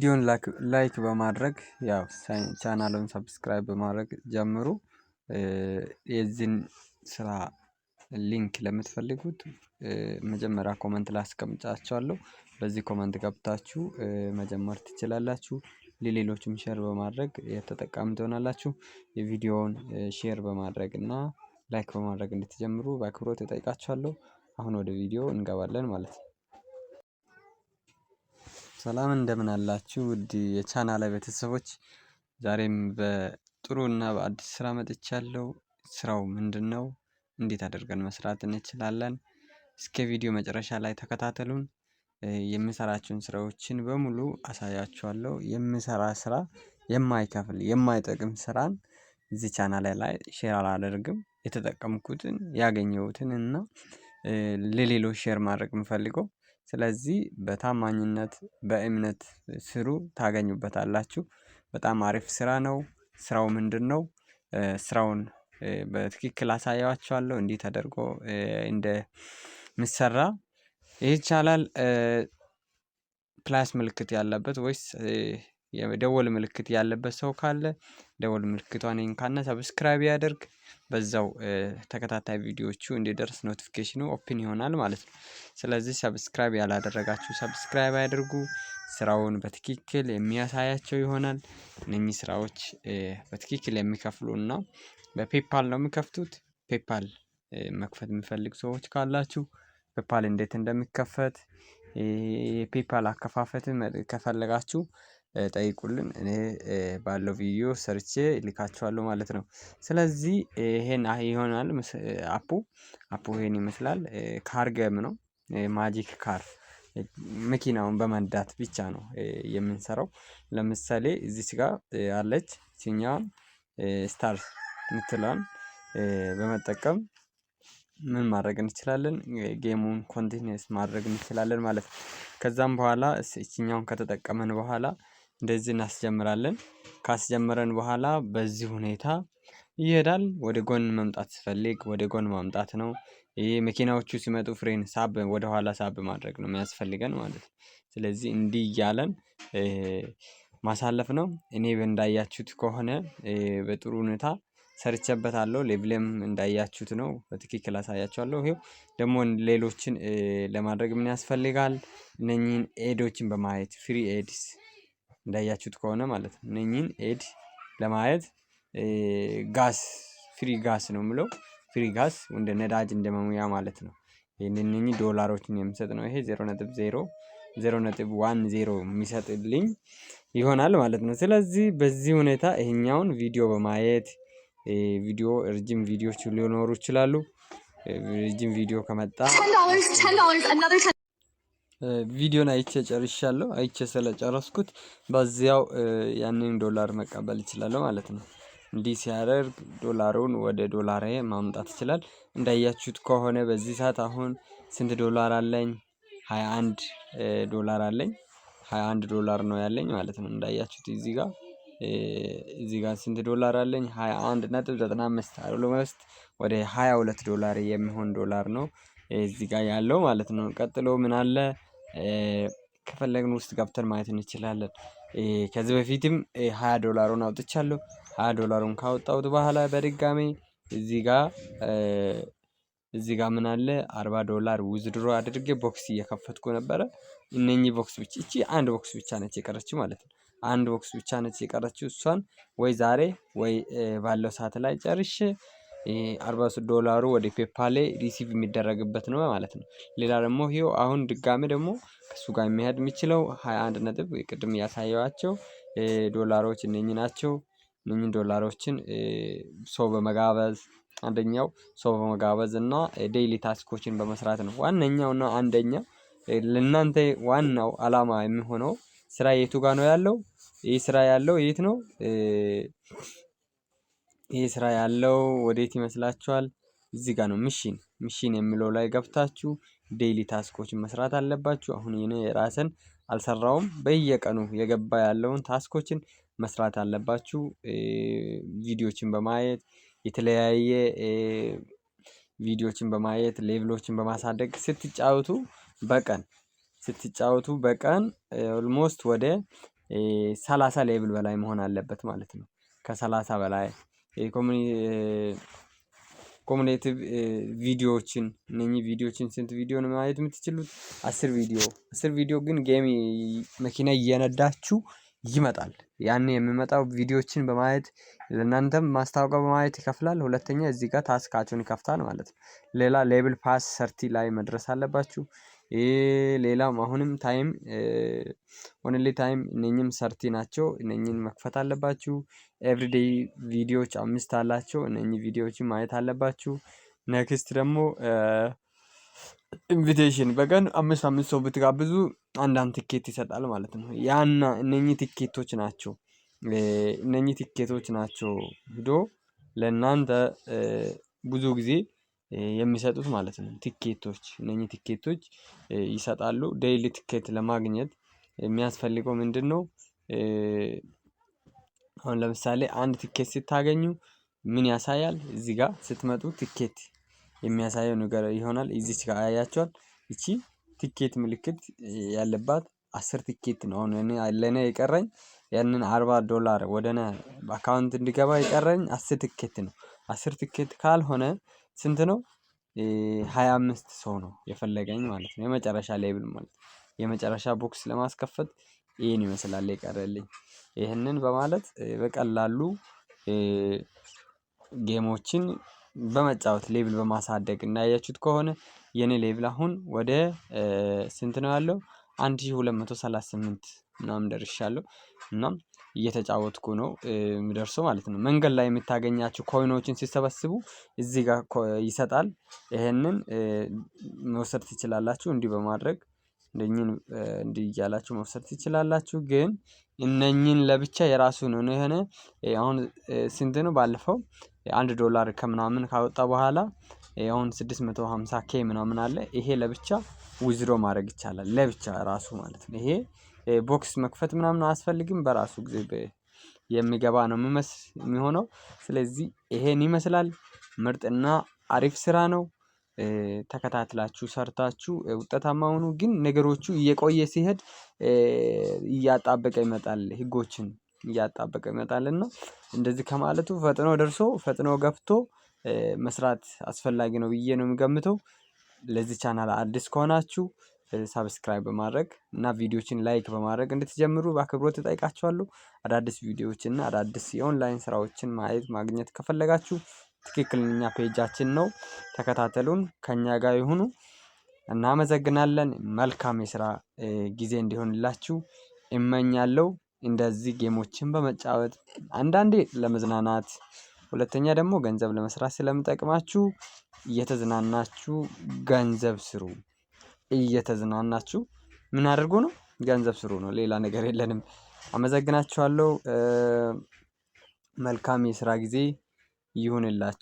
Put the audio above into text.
ቪዲዮን like በማድረግ፣ ያው ቻናሉን subscribe በማድረግ ጀምሩ። የዚህን ስራ link ለምትፈልጉት መጀመሪያ comment ላይ አስቀምጫቸዋለሁ። በዚህ comment ገብታችሁ መጀመር ትችላላችሁ። ለሌሎችም share በማድረግ የተጠቃሚ ትሆናላችሁ። የቪዲዮውን share በማድረግ እና like በማድረግ እንድትጀምሩ በአክብሮት እጠይቃችኋለሁ። አሁን ወደ ቪዲዮ እንገባለን ማለት ነው። ሰላም፣ እንደምን አላችሁ ውድ የቻናል ቤተሰቦች? ዛሬም በጥሩ እና በአዲስ ስራ መጥቻለሁ። ስራው ምንድነው? እንዴት አድርገን መስራት እንችላለን? እስከ ቪዲዮ መጨረሻ ላይ ተከታተሉን። የምሰራቸውን ስራዎችን በሙሉ አሳያችኋለሁ። የምሰራ ስራ የማይከፍል፣ የማይጠቅም ስራን እዚህ ቻናል ላይ share አላደርግም። የተጠቀምኩትን፣ ያገኘሁትን እና ለሌሎች share ማድረግ የምፈልገው። ስለዚህ በታማኝነት፣ በእምነት ስሩ፣ ታገኙበታላችሁ። በጣም አሪፍ ስራ ነው። ስራው ምንድነው? ስራውን በትክክል አሳያችኋለሁ እንዲህ ተደርጎ እንደሚሰራ። ይህ ይቻላል። Plus ምልክት ያለበት ወይስ የደወል ምልክት ያለበት ሰው ካለ ደወል ምልክቷን ይንካና subscribe ያደርግ። በዛው ተከታታይ ቪዲዮዎቹ እንዲደርስ notification ኑ open ይሆናል ማለት ነው። ስለዚህ subscribe ያላደረጋችሁ subscribe ያድርጉ። ስራውን በትክክል የሚያሳያቸው ይሆናል። እነኚህ ስራዎች በትክክል የሚከፍሉ እና በ PayPal ነው የሚከፍቱት። PayPal መክፈት የሚፈልግ ሰዎች ካላችሁ PayPal እንዴት እንደሚከፈት፣ የ PayPal አከፋፈትን ከፈለጋችሁ ጠይቁልን፣ እኔ ባለው ቪዲዮ ሰርቼ ልካችኋለሁ ማለት ነው። ስለዚህ ይሄን ይሆናል app ኡ ይሄን ይመስላል። Car game ነው። Magic car፣ መኪናውን በመንዳት ብቻ ነው የምንሰራው። ለምሳሌ እዚች ጋር አለች፣ ይችኛዋን star የምትለዋን በመጠቀም ምን ማድረግ እንችላለን? Game ኡን continuous ማድረግ እንችላለን ማለት ነው። ከዛም በኋላ ይችኛውን ከተጠቀመን በኋላ እንደዚህ እናስጀምራለን። ካስጀመረን በኋላ በዚህ ሁኔታ ይሄዳል። ወደ ጎን መምጣት ስፈልግ ወደ ጎን ማምጣት ነው። ይሄ መኪናዎቹ ሲመጡ ፍሬን ሳብ፣ ወደኋላ ሳብ ማድረግ ነው የሚያስፈልገን ማለት ነው። ስለዚህ እንዲህ እያለን ማሳለፍ ነው። እኔ እንዳያችሁት ከሆነ በጥሩ ሁኔታ ሰርቼበታለሁ። Level ኤም እንዳያችሁት ነው። በትክክል አሳያችኋለሁ። ይኸው ደግሞ ሌሎችን ለማድረግ ምን ያስፈልጋል? እነኚህን ad ኦችን በማየት፣ free ads እንዳያችሁት ከሆነ ማለት ነው። እነኚህን ad ለማየት gas፣ free gas ነው የምለው። Free gas እንደ ነዳጅ፣ እንደ መሙያ ማለት ነው። ይህንን እነኚህ ዶላሮችን የሚሰጥ ነው። ይሄ 0.0 0.10 የሚሰጥልኝ ይሆናል ማለት ነው። ስለዚህ በዚህ ሁኔታ ይሄኛውን ቪዲዮ በማየት፣ ቪዲዮ ረጅም ቪዲዮዎች ሊኖሩ ይችላሉ። ረጅም ቪዲዮ ከመጣ $10, $10, another 10. ቪዲዮን አይቼ ጨርሻለሁ። አይቼ ስለጨረስኩት በዚያው ያንን ዶላር መቀበል እችላለሁ ማለት ነው። እንዲህ ሲያደርግ ዶላሩን ወደ ዶላሬ ማምጣት ይችላል። እንዳያችሁት ከሆነ በዚህ ሰዓት አሁን ስንት ዶላር አለኝ? 21 ዶላር አለኝ። 21 ዶላር ነው ያለኝ ማለት ነው። እንዳያችሁት እዚህ ጋር ስንት ዶላር አለኝ? 21.95፣ almost ወደ 22 ዶላር የሚሆን ዶላር ነው እዚህ ጋር ያለው ማለት ነው። ቀጥሎ ምን አለ? ከፈለግን ውስጥ ገብተን ማየት እንችላለን። ከዚህ በፊትም 20 ዶላሩን አውጥቻለሁ። 20 ዶላሩን ካወጣሁት በኋላ በድጋሚ እዚህ ጋር ምን አለ? 40 ዶላር withdraw አድርጌ box እየከፈትኩ ነበረ። እነኚህ box ብቻ፣ እቺ አንድ box ብቻ ነች የቀረችው ማለት ነው። አንድ box ብቻ ነች የቀረችው። እሷን ወይ ዛሬ ወይ ባለው ሰዓት ላይ ጨርሼ 40 ዶላሩ ወደ PayPal ኤ receive የሚደረግበት ነው ማለት ነው። ሌላ ደግሞ ይኸው አሁን ድጋሜ ደግሞ ከእሱ ጋር የሚሄድ የሚችለው 21 ነጥብ ቅድም ያሳየኋቸው ዶላሮች እነኚህ ናቸው። እነኚህን ዶላሮችን ሰው በመጋበዝ፣ አንደኛው ሰው በመጋበዝ እና daily task ኦችን በመስራት ነው። ዋነኛው እና አንደኛ ለእናንተ ዋናው አላማ የሚሆነው ስራ የቱ ጋር ነው ያለው? ይህ ስራ ያለው የት ነው? ይህ ስራ ያለው ወዴት ይመስላችኋል? እዚህ ጋር ነው። Mission፣ mission የሚለው ላይ ገብታችሁ daily task ኦችን መስራት አለባችሁ። አሁን እኔ ራስን አልሰራውም። በየቀኑ የገባ ያለውን task ኦችን መስራት አለባችሁ። ቪዲዮችን በማየት፣ የተለያየ ቪዲዮችን በማየት፣ level ኦችን በማሳደግ ስትጫወቱ በቀን almost ወደ 30 level በላይ መሆን አለበት ማለት ነው። ከ30 በላይ cumulative ቪዲዮዎችን፣ እነኚህ ቪዲዮዎችን ስንት ቪዲዮ ነው ማየት የምትችሉት? 10 ቪዲዮ። 10 ቪዲዮ ግን game መኪና እየነዳችሁ ይመጣል። ያኔ የሚመጣው ቪዲዮዎችን በማየት ለእናንተም ማስታወቂያ በማየት ይከፍላል። ሁለተኛ እዚህ ጋር task ኣችሁን ይከፍታል ማለት ነው። ሌላ level pass 30 ላይ መድረስ አለባችሁ። ሌላም አሁንም time only time እነኚህም 30 ናቸው። እነኚህን መክፈት አለባችሁ። Everyday ቪዲዮዎች አምስት አላቸው። እነኚህ ቪዲዮዎችን ማየት አለባችሁ። Next ደግሞ invitation በቀን አምስት አምስት ሰው ብትጋብዙ አንዳንድ ትኬት ይሰጣል ማለት ነው። ያና እነኚህ ትኬቶች ናቸው ሂዶ ለእናንተ ብዙ ጊዜ የሚሰጡት ማለት ነው። ቲኬቶች፣ እነኚህ ቲኬቶች ይሰጣሉ። Daily ticket ለማግኘት የሚያስፈልገው ምንድነው? አሁን ለምሳሌ አንድ ቲኬት ስታገኙ ምን ያሳያል? እዚህ ጋር ስትመጡ ቲኬት የሚያሳየው ነገር ይሆናል። እዚች ጋር አያችኋል። ይቺ ቲኬት ምልክት ያለባት 10 ቲኬት ነው። አሁን እኔ ለኔ የቀረኝ ያንን 40 ዶላር ወደ እኔ account እንዲገባ የቀረኝ 10 ቲኬት ነው። 10 ቲኬት ካልሆነ ስንት ነው? 25 ሰው ነው የፈለገኝ ማለት ነው። የመጨረሻ level ማለት ነው። የመጨረሻ box ለማስከፈት ይሄን ይመስላል የቀረልኝ። ይህንን በማለት በቀላሉ game ኦችን በመጫወት level በማሳደግ እንዳያችሁት ከሆነ የኔ level አሁን ወደ ስንት ነው ያለው? 1238 ምናምን ደርሻለሁ። እናም እየተጫወትኩ ነው የምደርሰው ማለት ነው። መንገድ ላይ የምታገኛቸው coin ኦችን ሲሰበስቡ እዚህ ጋር ይሰጣል። ይሄንን መውሰድ ትችላላችሁ። እንዲህ በማድረግ እነኚህን እንዲህ እያላችሁ መውሰድ ትችላላችሁ። ግን እነኚህን ለብቻ የራሱ ነው የሆነ። አሁን ስንት ነው? ባለፈው 1 ዶላር ከምናምን ካወጣ በኋላ አሁን 650 K ምናምን አለ። ይሄ ለብቻ withdraw ማድረግ ይቻላል ለብቻ ራሱ ማለት ነው። ይሄ box መክፈት ምናምን አያስፈልግም፣ በራሱ ጊዜ የሚገባ ነው የሚሆነው። ስለዚህ ይሄን ይመስላል፣ ምርጥና አሪፍ ስራ ነው። ተከታትላችሁ ሰርታችሁ ውጤታማ ሁኑ። ግን ነገሮቹ እየቆየ ሲሄድ እያጣበቀ ይመጣል፣ ህጎችን እያጣበቀ ይመጣል። እና እንደዚህ ከማለቱ ፈጥኖ ደርሶ ፈጥኖ ገብቶ መስራት አስፈላጊ ነው ብዬ ነው የምገምተው። ለዚህ ቻናል አዲስ ከሆናችሁ subscribe በማድረግ እና ቪዲዮችን like በማድረግ እንድትጀምሩ በአክብሮት እጠይቃችኋለሁ። አዳዲስ ቪዲዮዎችን እና አዳዲስ የኦንላይን ስራዎችን ማየት ማግኘት ከፈለጋችሁ ትክክለኛ page ኣችን ነው። ተከታተሉን፣ ከእኛ ጋር ይሁኑ። እናመሰግናለን። መልካም የስራ ጊዜ እንዲሆንላችሁ እመኛለሁ። እንደዚህ game ኦችን በመጫወት አንዳንዴ ለመዝናናት፣ ሁለተኛ ደግሞ ገንዘብ ለመስራት ስለሚጠቅማችሁ እየተዝናናችሁ ገንዘብ ስሩ። እየተዝናናችሁ ምን አድርጉ ነው? ገንዘብ ስሩ ነው። ሌላ ነገር የለንም። አመሰግናችኋለሁ። መልካም የስራ ጊዜ ይሁንላችሁ።